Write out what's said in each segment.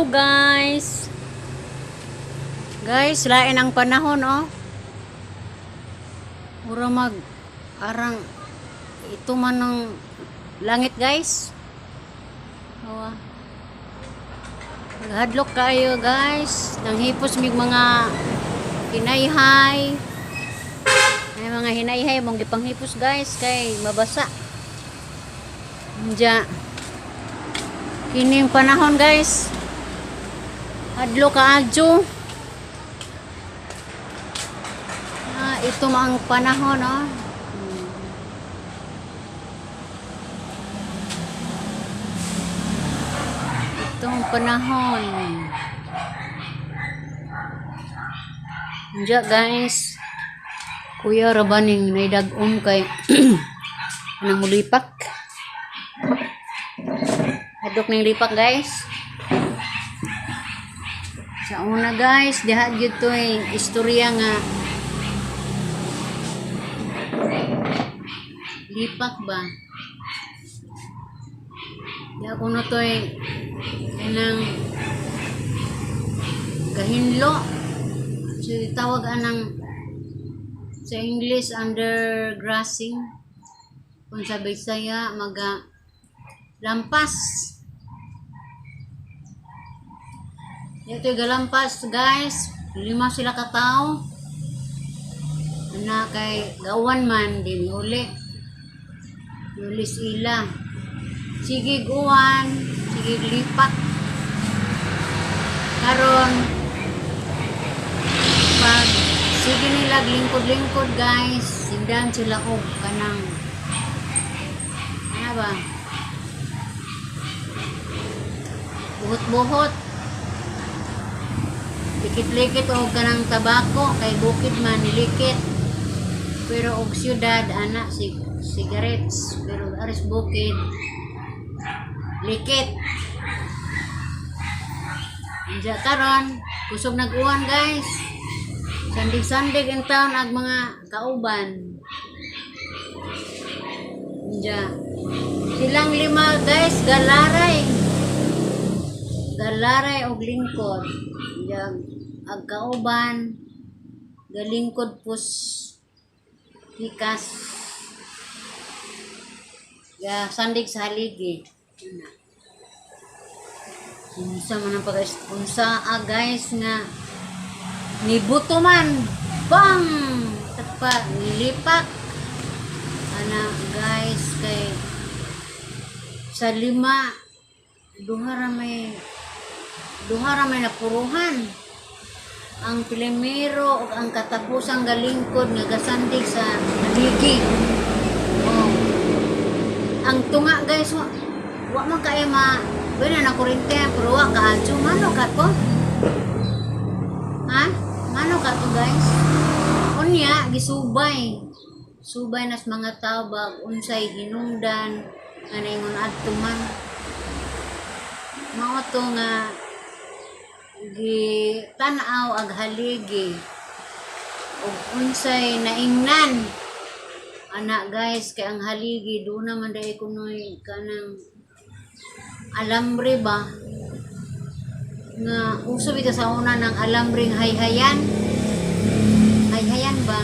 Hello guys. Guys, lain ang panahon oh. Mura mag arang ito man ang langit, guys. Oh. Naghadlok kayo, guys. Nanghipos mig mga hinayhay. Ay, mga hinayhay mong gipanghipos, guys, kay mabasa. Diya. Kining panahon, guys. Hadlok kaadyo. Ah, ito ang panahon oh. Itong panahon. Diya guys. Kuya rabaning naidag-om kay anang mulipak. Hadok ning lipak, guys. Sa una guys, diha gyud to'y istorya nga lipak ba? Diha kuno to'y kanang gahinlo. So tawag anang sa English undergrassing. Kung sa Bisaya maga lampas. Dito galampas guys, lima sila katao. Ana kay gawan man di uli. Ulis ila. Sige guwan, sige lipat. Karon pag sige nila lingkod-lingkod guys, sindan sila og kanang ano ba? Buhot-buhot. Likit-likit og kanang tabako kay bukid man nilikit. Pero og syudad ana si cigarettes, pero aris bukid likit. Diya karon kusog nag-uwan guys. Sandig-sandig in town ag mga kauban. Diya. Silang lima guys, galaray. Galaray og lingkod. Diya ag kauban galingkod pus hikas. Ya sandig sa haligi. Ana. Unsa man ang pag unsa ah, guys, nga nibuto man bang tapa nilipak ana guys, kay sa lima duha ra may napuruhan, ang primero ug ang katapusang galingkod nga gasandig sa haligi. Oh. Ang tunga guys, wa man kay ma bueno na kuryente pero wa kaadyo mano ka to? Ha? Mano ka to guys? Unya gisubay. Subay nas mga tao bag unsay hinungdan nga naingon adto man. Mao to nga gitan-aw ag haligi ug unsay naingnan ana guys, kay ang haligi doon naman dai kunoy kanang alambre ba nga uso bitaw sa una ng alambreng hayhayan. Hayhayan ba,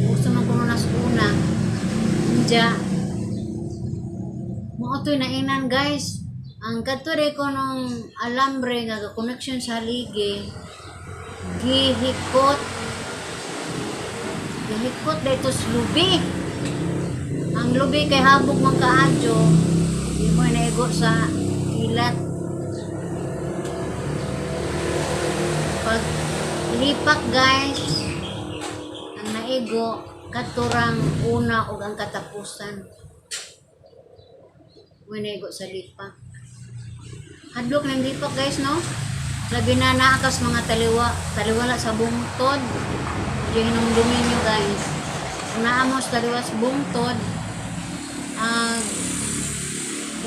uso man kuno nas una. Unya mao to'y naingnan guys, ang kadto ko nung alambre nga connection sa haligi gihikot gihikot dito sa lubi. Ang lubi kay habog man kaadyo, di mo naigo sa kilat. Pag lipak guys, ang naigo katurang una ug ang katapusan. Mo naigo sa lipak. Hadlok ng lipak guys, no? Labi na naakas mga taliwa, taliwala sa bungtod. Diyan hinumdumin nyo guys. Kung naa mo sa taliwa sa bungtod, ang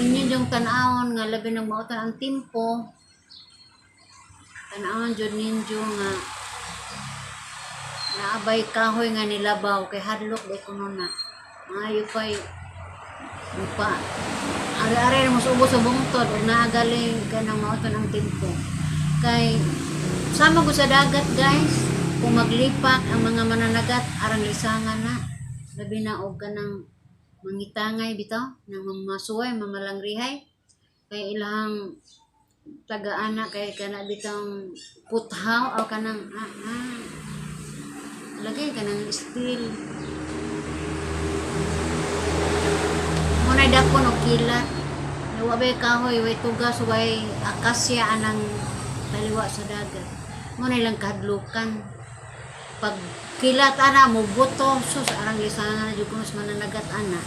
inyo yung tan-awon nga labi nang mautan ang timpo, tan-awon jud ninyo nga naabay kahoy nga nilabaw kay hadlok di kuno na. Maayo pa'y mupa Ari-ari mo sa ubos sa bungtod ug naa galing kanang mauton ang tempo. Kay sama ko sa dagat, guys, kung maglipak ang mga mananagat, arang lisangan na. Labi na og kanang mangitangay bitaw, nang mamasuway, mamalanggrihay. Kay ilahang taga-ana kay kana bitang puthaw o kanang lagay kanang steel. Muna dakon og kilat. Wa bay kahoy, way tugas, way akasya anang taliwa sa dagat. Muna ilang kahadlukan. Pag kilat ana mo buto, sus, arang lisangan na jud kuno sa mananagat ana.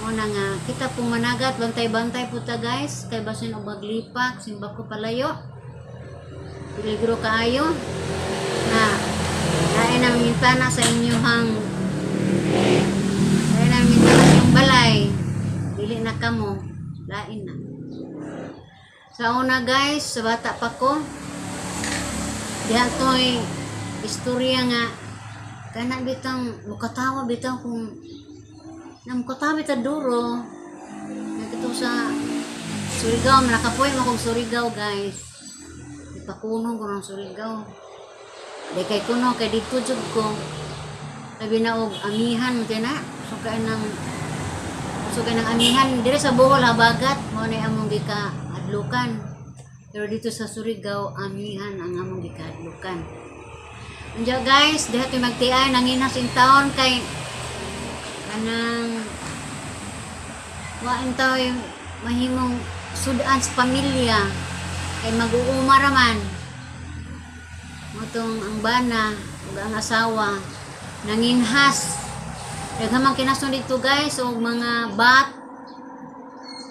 Muna nga kita pong managat, bantay-bantay po ta, guys, kay basin og maglipak, simba ko palayo. Peligro kaayo. Na lain na mingitana sa inyuhang, lain na mingitana sa inyong balay. Dili na kamo, lain na. Sa una, guys, sa bata pa ko, diha to'y istorya nga kana bitang mukatawa bitaw kung na mukatawa bitaw duro. Nagkito sa Surigao, nakapoy mo kong Surigao, guys. Ipakuno ko ng Surigao. Di kay kuno kay dito jud ko. Labi na og amihan mo na. So kay ng amihan dire sa Bohol, habagat mao na among gikaadlukan. Pero dito sa Surigao, amihan ang among gikaadlukan. Unya, guys, diha to'y magtiay nanginas in taon kay kanang wa taw mahimong sudan sa pamilya kay mag-uuma raman. Motong ang bana ug ang asawa nanginhas. Daghan man kinason dito, guys, og mga bat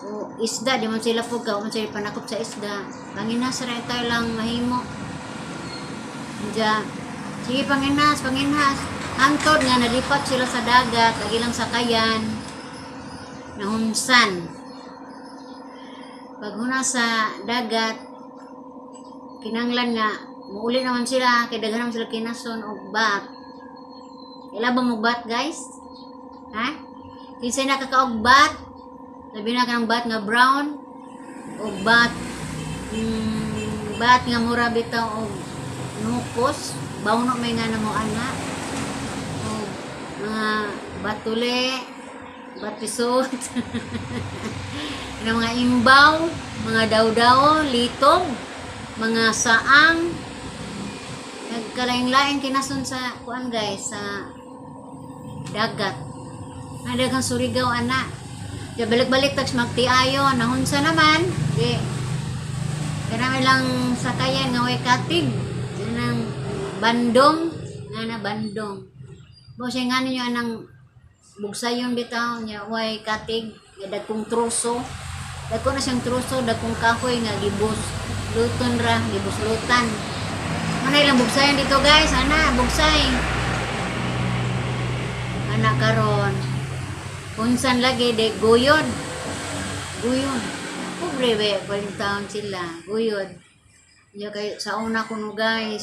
o isda. Di man sila po ka man sila panakop sa isda. Panginhas ra tayo lang mahimo. Diya, sige, panginhas, panginhas. Hantod nga nalipat sila sa dagat, lagi lang sakayan, nahunsan. Paghuna sa dagat, kinanglan nga muuli naman sila kay daghan naman sila kinason og bat. Kaila ba mo bat, guys? Ha? Kinsay nakakaog bat? Labi na kanang bat nga brown o bat bat nga mura bitaw og nukos, bawno may nga namo ana. O mga batule, batisot, mga imbaw, mga dawdaw, litog, mga saang, nagkalain-lain kinason sa kuan, guys, sa dagat. Ay, daghang Surigao ana. Di balik-balik tags magtiayo, nahunsa naman. Di kanang lang sakayan nga way katig. Kanang bandong, nga na bandong. Bo siya nga ninyo anang bugsayon bitaw niya way katig, nga dagkong troso. Dagko na siyang troso, dagkong kahoy nga gibus luton ra, gibuslutan. Manay lang bugsayon dito, guys, ana, bugsay. Ana karon. Kunsan lagi de guyod. Guyod. Pobre be, taon sila, guyod. Nya kay sa una kuno, guys,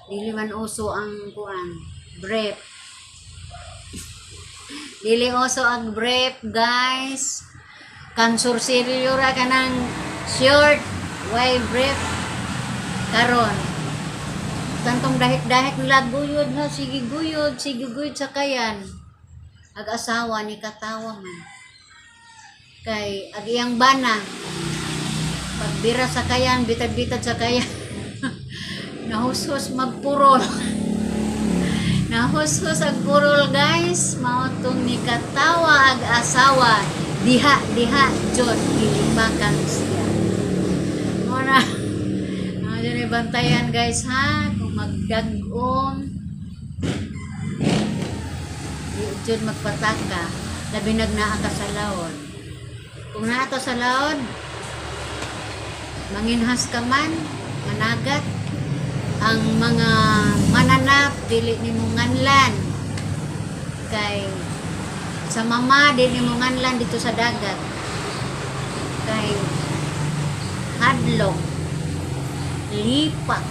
dili man uso ang kuan, brief. Dili uso ang brief, guys. Kansursilyo ra kanang short, way brief. Karon, tantong dahik-dahik nila guyod ha, sige guyod, sige guyod sa kayan. Ag asawa ni katawa man. Kay ag iyang bana pagbira sa kayan, bitad-bitad sa kayan. Nahushos magpurol. Nahushos ang purol, guys. Mao tong ni katawa ag asawa. Diha diha jud gilipakan siya. Mo na mga dyan bantayan, guys, ha, kung magdag-om di jud magpataka, labi nag naa ka sa laon. Kung naa ta sa laon, manginhas ka man, managat, ang mga mananap dili nimo nganlan, kay sa mama dili nimo nganlan dito sa dagat kay hadlok, lipak,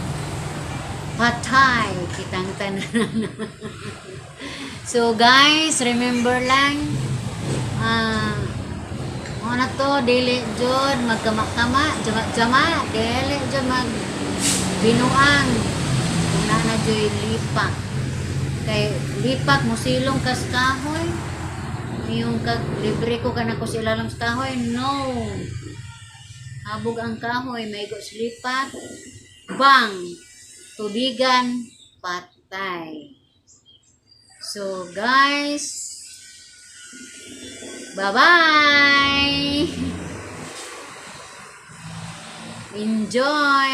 patay kitang tanan. So guys, remember lang, Mao na to, dili jud magkama-kama, jama-jama, dili jud mag binuang. Kung naa na juy lipak. Kay lipak mosilong kas kahoy. Yung kag libre ko kana ko sa ilalom sa kahoy, no. Habog ang kahoy, maigo sa lipak. Bang! Tubigan, patay. So guys, bye-bye! Enjoy!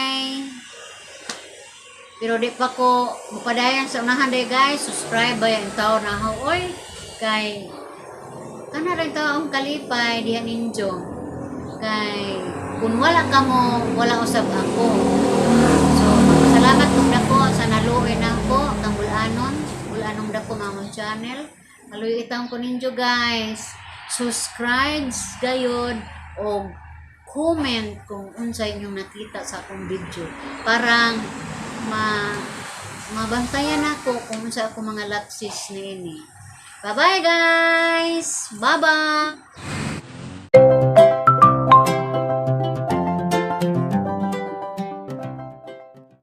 Pero di pa ko mupadayon sa unahan day, guys. Subscribe ba yung tao na ho? Oy, kay kana rin tao ang kalipay diha ninyo. Kay kung wala ka mo, wala usab ako. So, magpasalamat kong dako sa naluoy na ako kang bulanon, bulanong dako mga channel. Kaluoy itang ko ninyo, guys. Subscribe gayod o comment kung unsa inyong nakita sa akong video. Parang mabantayan ako kung unsa ako mga lapses niini. Bye-bye, guys! Bye-bye!